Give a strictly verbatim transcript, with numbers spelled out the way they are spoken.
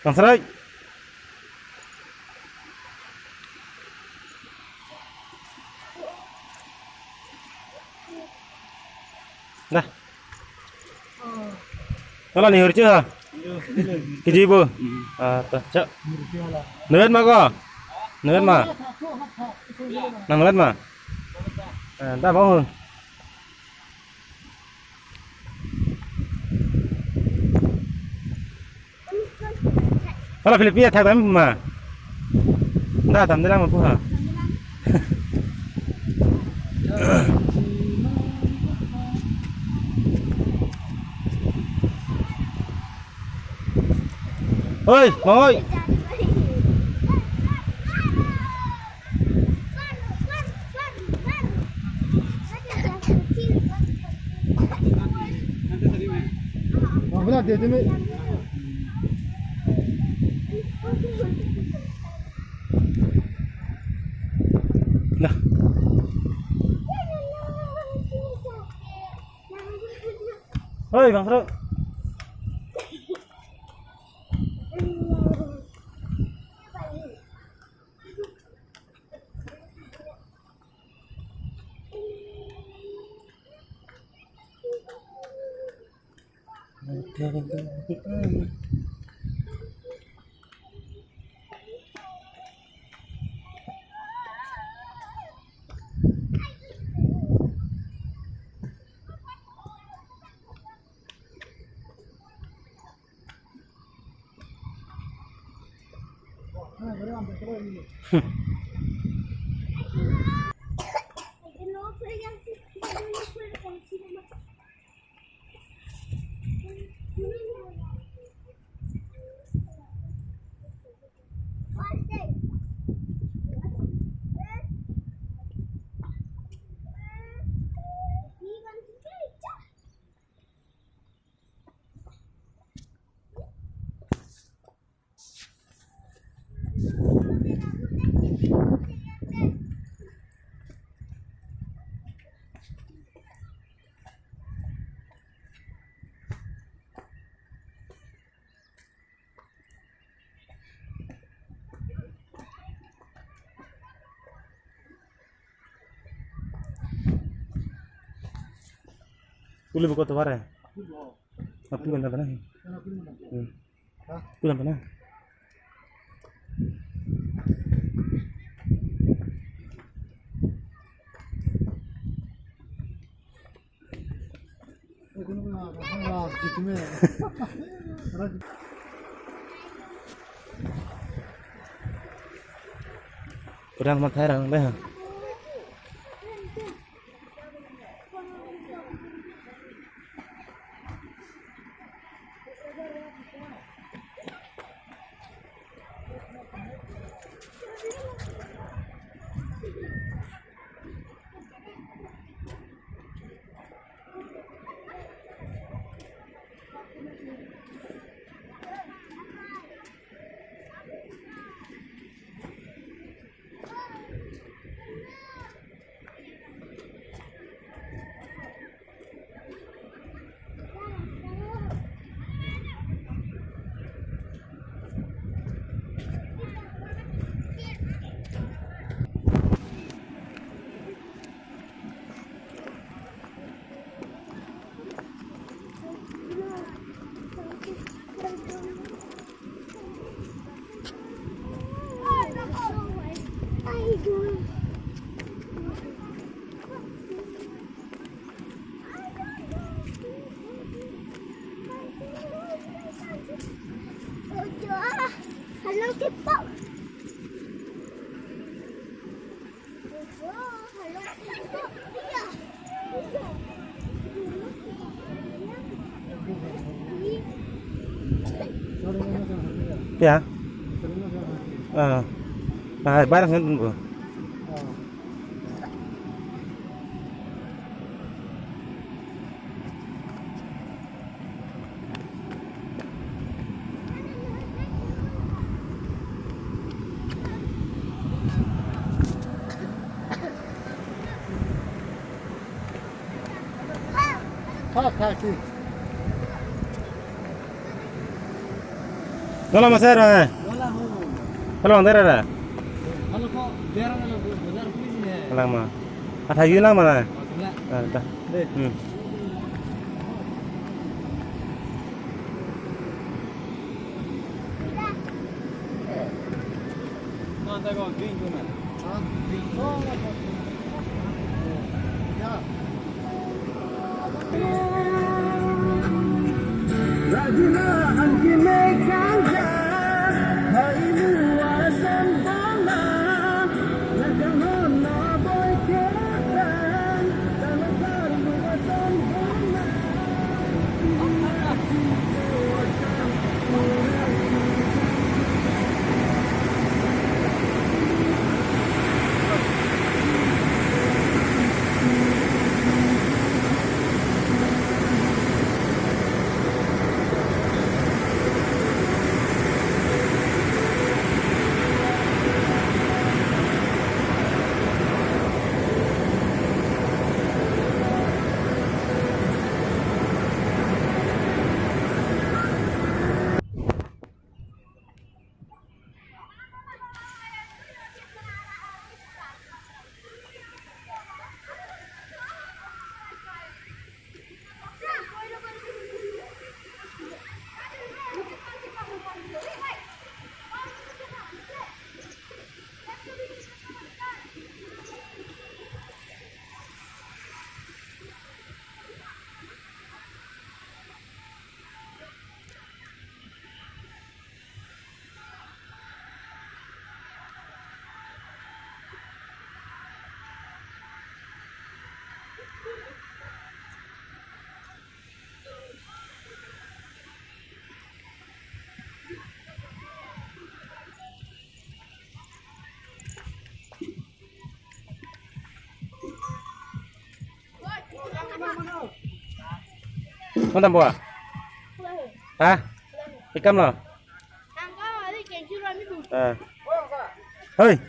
Bang Sroi. Dah. Nala ni hurchu ha? Kiji bu? Ah, ta, cha. Newet ma ko? Newet ma? Nang newet ma? Ah, dah bang hu. Hala Philippines athak dam ma. Dah dam dam ma pu ha. Oi, oi. Nah. Hoi, Bang Sroi. Uli buka tuh bare. Aku kan mana? Hmm. Aku kan mana? Kurang mathai rang deh. Hello, Kipok. Ya. Ah. Nah, barang kan bu. Ha, ha, si. Nala masar, eh? Nala ho. Kalau ang dera. Kalau kok dera kalau bazar puli sini. Alang ma. Ada yun lang mana? Wala. Ah, dah. Deh. Hmm. Mo dam po ah? Ha? Ikam lo? Ah. Hoi.